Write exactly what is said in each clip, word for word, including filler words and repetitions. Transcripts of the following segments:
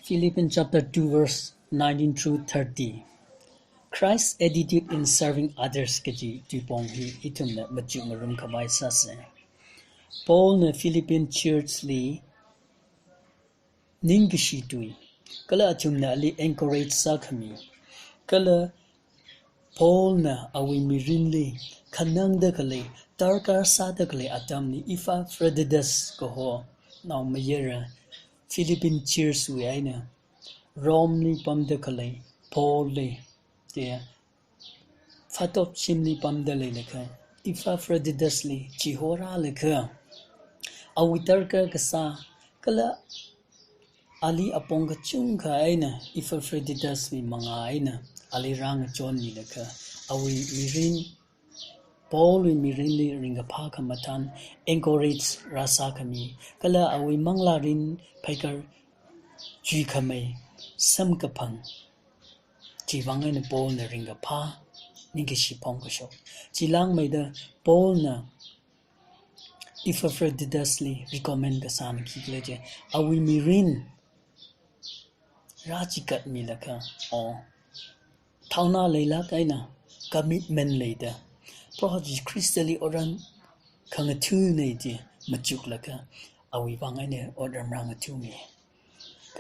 Philippians chapter two, verse nineteen through thirty. Christ's attitude in serving others kaji tuipong hi ithumna machuk marum khavai sāsa. Paulna Philippian church li ningkashi tui, kala athumna ali encourage sākhami, kala Paulna awui mirinli khanangda khalei, darkar sāda khalei atamli Epaphroditus kaho naomayara Philippian church wui eina Rome li pamda khalei Paul li, te, phatop shimli pamda leilakha, Epaphroditus li chihorālakha, awui darkar kasā, kala ali apong kachungkha eina Epaphroditus wui manga eina ali rāngachonmilakha, awui mirin, Paul wui mirinli ringkaphā khamathān encourage rāsākhami, kala awui manglārin phaikar chuikhamei samkaphang, chiwui vang eina Paulna ringkaphā ningkashi phongkashok. Chilāngmeida Paulna Epaphroditus li recommend kasāna khikhala chi, awui mirin rāchikatmilakha, o, thaona leilāk eina commitment leida, Proho Jishu Khristali otram khangathānei chi machuklaga, awui vang eina otram rāngathāmi.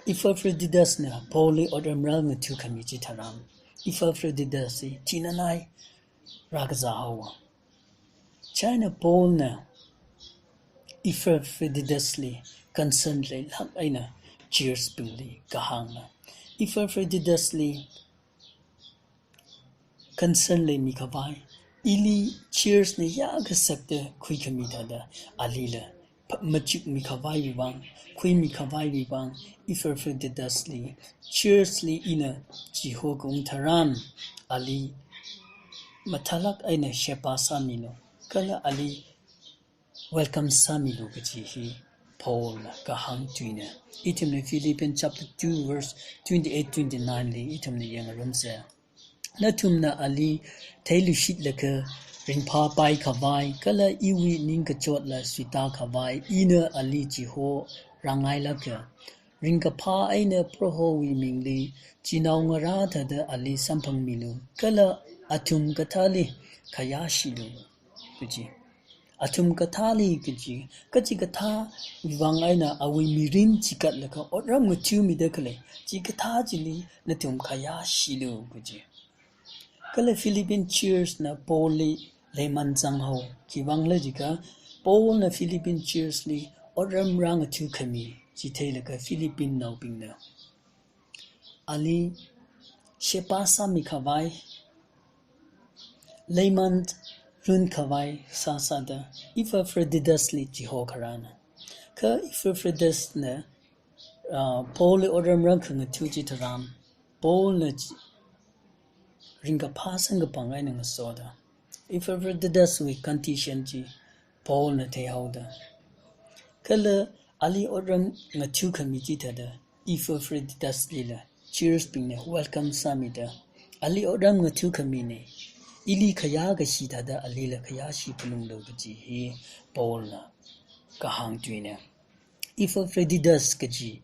Epaphroditus na Paul li otram rāngathākhami chitharan, Epaphroditus hi thinanai rākazā haowa. Chieina Paulna Epaphroditus li concern leilāk eina church bingli kahāngna. Epaphroditus li concern leimikhavai, ili church na yākasakta khuikhami thāda alila pha-, machukmikhavaiwui vang, khuimikhavaiwui vang, Epaphroditus li, church li ina chihokaung tharan, ali mathālāk eina sheba sāmilu, kala ali welcome sāmilu kaji hi Paulna kahāng tuina. Ithumna Philippians chapter two, verse twenty-eight, twenty-nine li ithumna yangngarumsa. Nathumna ali theiluishitlakha ringphāpai khavai, kala iwui ningkachotla suitākhavai, ina ali chihorāngailakha, ringkaphā eina Prohowui mingli chinaongarā thāda ali samphangmilu, kala athum kathāli khayāshilu kaji. Athum kathāli kaji, kachikathāwui vang eina awui mirin chikatlaga otram ngathāmida khalei, chikathā chili nathum khayāshilu kaji. Kala Philippian church na Paul li leiman zanghao, khiwui vangkhala jiakha, Paul na Philippian church li otram rāngathākhami chi theilaga Philippian naobingna ali sheba sāmikhavai, leiman runkhavai sāsāda Epaphroditus li chihokharāna. Kha Epaphroditus na, ah, Paul li otram rākhangathā chitharan, Paul na chi-, ringkaphā samkaphang eina ngasoda, Epaphroditus wui condition chi Paul na theihaoda, kala ali otram ngathākhami chithāda Epaphroditus lila church bingna welcome sāmida, ali otram ngathākhamina, ili khayākashi thāda alila khayāshi phalunglu kaji hi Paul na kahāng tuina. Epaphroditus kaji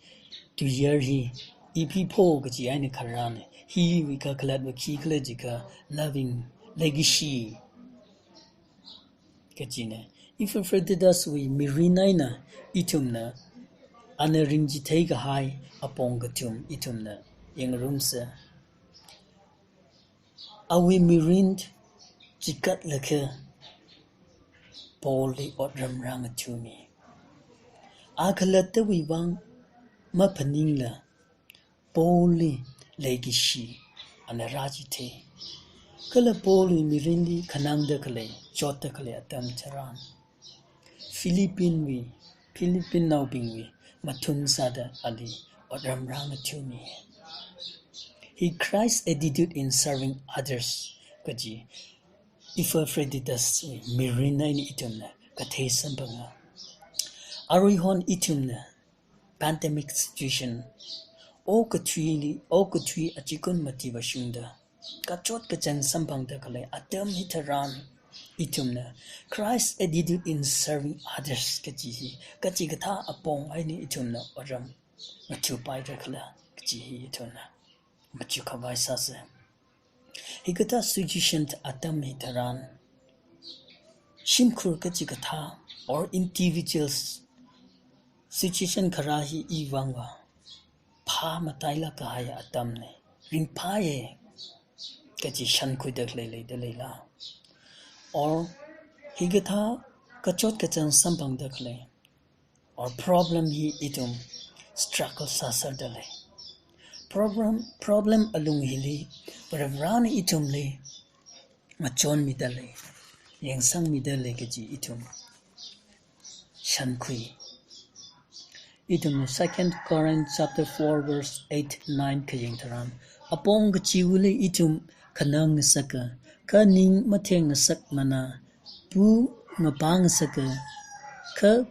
tuiyār hi Epipho kaji eina kharāna. Hiwui kakhalatva khikhala jiakha loving, leikashi kajina. Epaphroditus wui mirin eina ithumna ana ringchithei kahai apong kathum ithumna yangngarumsa. Awui mirin chikatlaga Paul li otram rāngathāmi. A khalattawui vang maphaningla Paul li leikashi ana rāchithei. Kala Paul wui mirinli khanangda khalei, chotda khalei atam tharan, Philippian wui, Philippian naobingwui mathun sāda ali otram rāngathāmi. Hi Christ's attitude in serving others kaji Epaphroditus wui mirin eina ithumna kathei samphanga. Aruihon ithumna pandemic situation, okathuili, okathui achikun mati vāshungda, kachot kachāng samphangda khalei atam hitharan, ithumna Christ's attitude in serving others kaji hi kachikathā apong eina ithumna otram machupai rakhala kaji hi ithumna machukhavai sāsa. Hikathā situation atam hitharan, shimkhur kachikathā or individuals situation kharā hi iwui vangva phāmatailāk kahai atamna, ringphāya kaji shānkhuida khalei leida leila? Or hikathā kachot kachāng samphangda khalei or problem hi ithum struggle sāserda lei? Problem, problem alung hili Varivarana ithumli ngachonmida lei, yangsangmida lei kaji ithum shānkhui. Ithumna Second Corinth chapter four verse eight, nine khayang tharan, apong kachiva̱li ithum khanang ngasaka, kha ning matheng ngasakmana, pu ngapā ngasaka, kha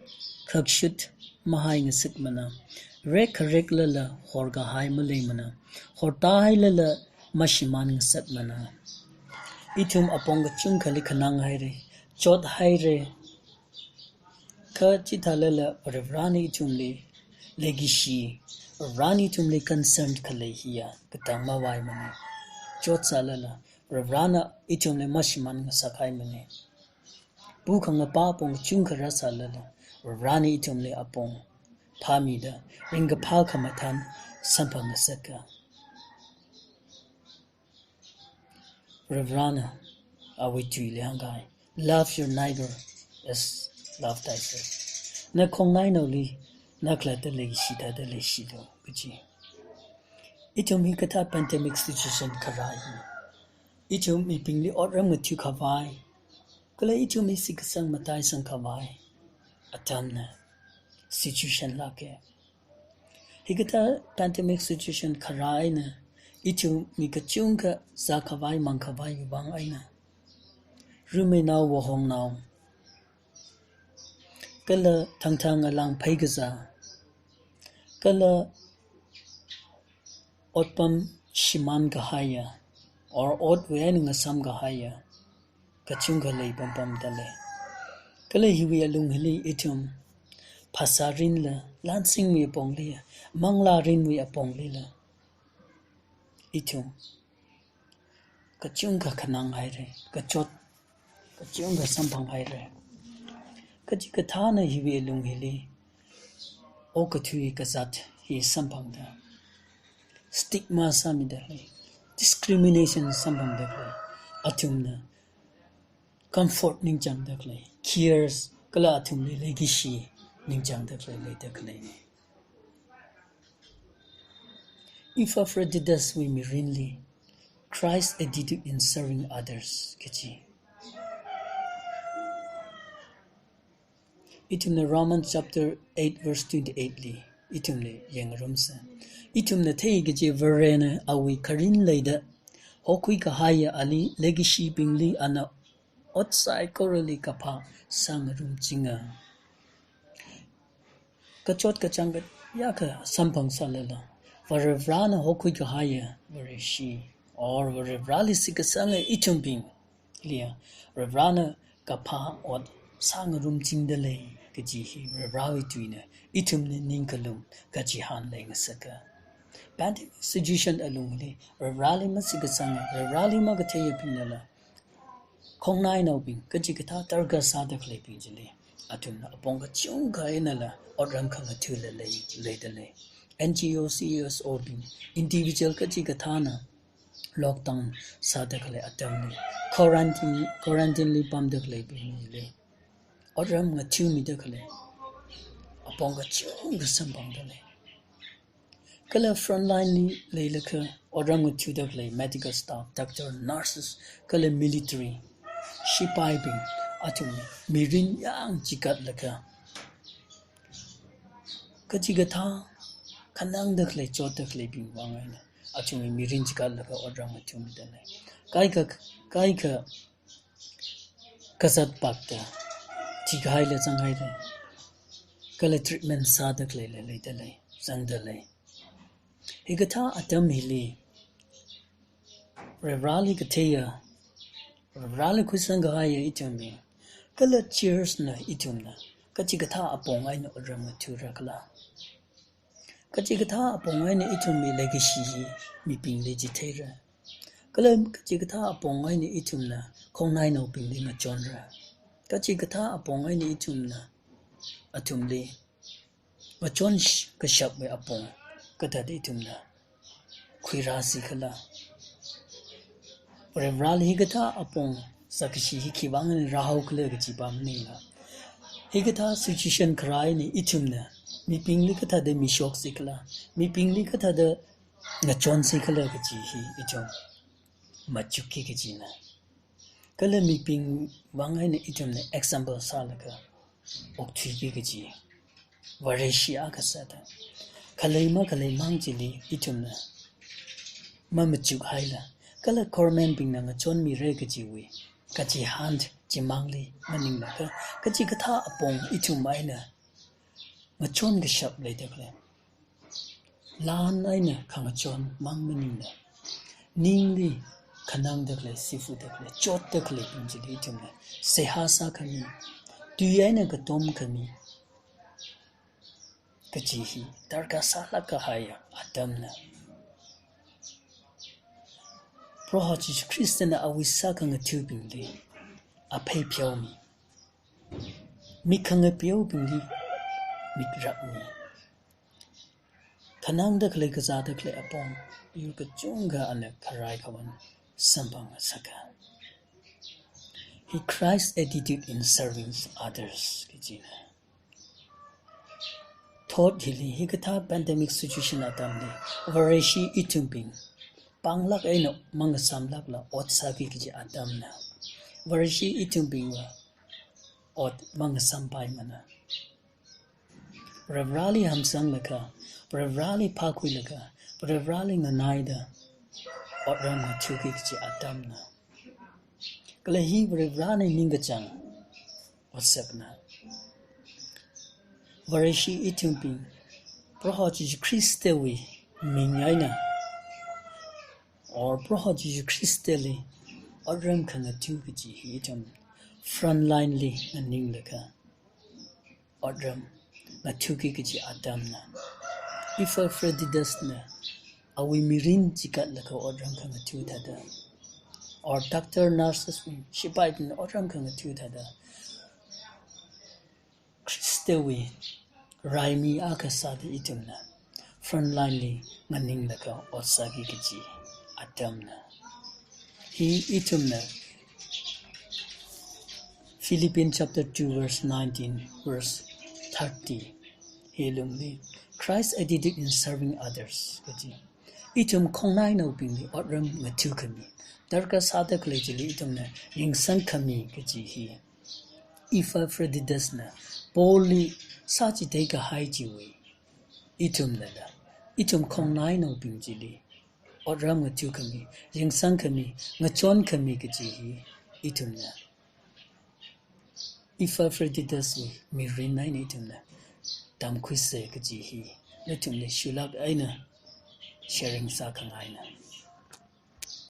khakshut mahai ngasakmana, rek khareklala horkahai maleimana, hortahailala mashimān ngasakmana. Ithum apong kachungkhali khanang haira, chot haira, kha chithālala Varivarana ithumli leikashi, Varivarana ithumli concern khalei hiya katang mavaimana. Chot sālala Varivarana ithumli mashimān ngasakhaimana. Pu khangapā apong kachungkha rāsālala Varivarana ithumli apong phāmida ringkaphā khamathān samphang ngasaka. Varivarana awui tuili hāngkahai, "Love your neighbor as love thyself." Nakhongnainaoli nakhalatta leikashi thāda leishilu kaji. Ithum hikathā pandemic situation kharā hi, ithum mibingli otram ngathukhavai, kala ithum hi shitkasang mataisangkhavai atamna, situation lāka. Hikathā pandemic situation kharā eina ithum mi kachungkha zākhavai mangkhavaiwui vang eina, rumeinao vāhongnao, kala thangthang alang pheikazā, kala otpam shimānkahaiya, or otwui eina ngasamkahaiya kachungkha leipampamda lei. Kala hiwui alung hili ithum phasā rinla, lansingwui apongli, manglā rinwui aponglila ithum kachungkha khanang haira, kachot kachungkha samphang haira. Kachikathāna hiwui alung hili okathui kazat hi samphangda stigma sāmida lei, discrimination samphangda lei. Athumna comfort ningchāngda khalei, cares, kala athumli leikashi ningchāngda khalei leida khaleina. Epaphroditus wui mirinli Christ attitude in serving others kaji. Ithumna Romans chapter eight verse twenty-eight li ithumli yangrumsa. Ithumna thei kaji Varena awui kharin leida hokhui kahaiya ali leikashibingli ana ot saikorali kaphā sāngarumchinga. Kachot kachāng kayākha samphang sālala, Varivarana hokhui kahaiya Vareshi, or Varivarali shitkasanga ithumbingliya Varivarana kaphā ot sāngarumchingda lei kaji hi Varivarawui tuina, ithumna ningkhalum kachihān leingasaka. Pandemic situation alungli Varivarali mashitkasanga, Varivarali makatheiyabingnala khongnainaobing, kachikathā tarka sāda khaleibing chili athumna apong kachungkha einala otram khangathula lei, leida lei. N G O, C S O bing, individual kachikathāna lockdown sāda khalei atamli, quarantine, quarantine li pamda khaleibingli otram ngathumida khalei apong kachungkha samphangda lei. Kala frontline li leilakha otram ngathuda khalei medical staff, doctor, nurses, kala military, shipaibing, athum mirin yāng chigatlakha, kachikathā khanangda khalei chotda khaleibing vang eina athumwui mirin chigatlakha otram ngathumida lei. Kaikha, kaikha kazat pakta thikahaila zanghaira. Kala treatment sāda khaleila leida lei, zangda lei. Hikathā atam hili Varivarali katheiya, Varivarali khuisangkahaiya ithumbing, kala church na ithumna kachikathā apong eina otram ngathura khala? Kachikathā apong eina ithumwui leikashi hi mibingli chitheira. Kala kachikathā apong eina ithumna khongnainaobingli ngachonra. Kachikathā apong eina ithumna athumli ngachon sh-, kashapwui apong kathāda ithumna khuirāsi khala. Varivarāli hikathā apong sākashi hi khiwui vang eina rāhao khala kaji pam maningla, hikathā situation kharā eina ithumna mibingli kathāda mishoksi khala, mibingli kathāda ngachonsi khala kaji hi ithum machukki kajina. Kala mibingwui vang eina ithumna example sālaga okthuiki kaji. Vareshi akha sāda, khalei makhalei mang chili ithumna mamachukhaila, kala government bingna ngachonmira kajiwui kachihān chimangli maninglaga, kachikathā apong ithum eina ngachon kashap leida khalei, lan eina khangachon mang maningla, ningli khanangda khalei, sifuda khalei, chotda khaleibing chili ithumna seihā sākhami, tui eina katomkhami kaji hi darkar sālāk kahai atamna. Proho Jesu Khristana awui sākhangathabingli aphei pheomi, mik khangapeobingli mik rakmi, khanangda khalei kazāda khalei apong yur kachungkha ana kharai khawan samphang sāka. Hi Christ attitude in serving others kajina. Thot hili hikathā pandemic situation atamli Vareshi ithumbing panglāk eina mangasamlākla ot sāki kaji atamna. Vareshi ithumbingva ot mangasampaimana. Varivarāli hamsanglaga, Varivarāli phākhuilaga, Varivarāli nganaida otram ngathaki kaji atamna. Kala hi Varivarāna ningkachāng otsakna. Vareshi ithumbing Proho Jesu Khristawui ming eina, or Proho Jesu Khristali otram khangatha kaji hi ithum frontline li nganinglaga otram ngathaki kaji atamna. Epaphroditus na awui mirin chikatlaga otram khangatha thāda, or doctor, nurses, shipaibingna otram khangatha thāda, Khristawui raimi akha sāda ithumna frontline li nganinglaga ot sāki kaji atamna. Hi ithumna Philippians chapter two verse nineteen, verse thirty hi lungli Christ attitude in serving others kaji. Ithum khongnainaobingli otram ngathakhami, darkar sāda khalei chili ithumna yangsangkhami kaji hi Epaphroditus na Paul li sāchithei kahai chiwui ithumnala, ithum khongnainaobing chili otram ngathakhami, yangsangkhami, ngachonkhami kaji hi ithumna Epaphroditus wui mirin eina ithumna tamkhuisa kaji hi nathumli shulak eina sharing sākhangaina.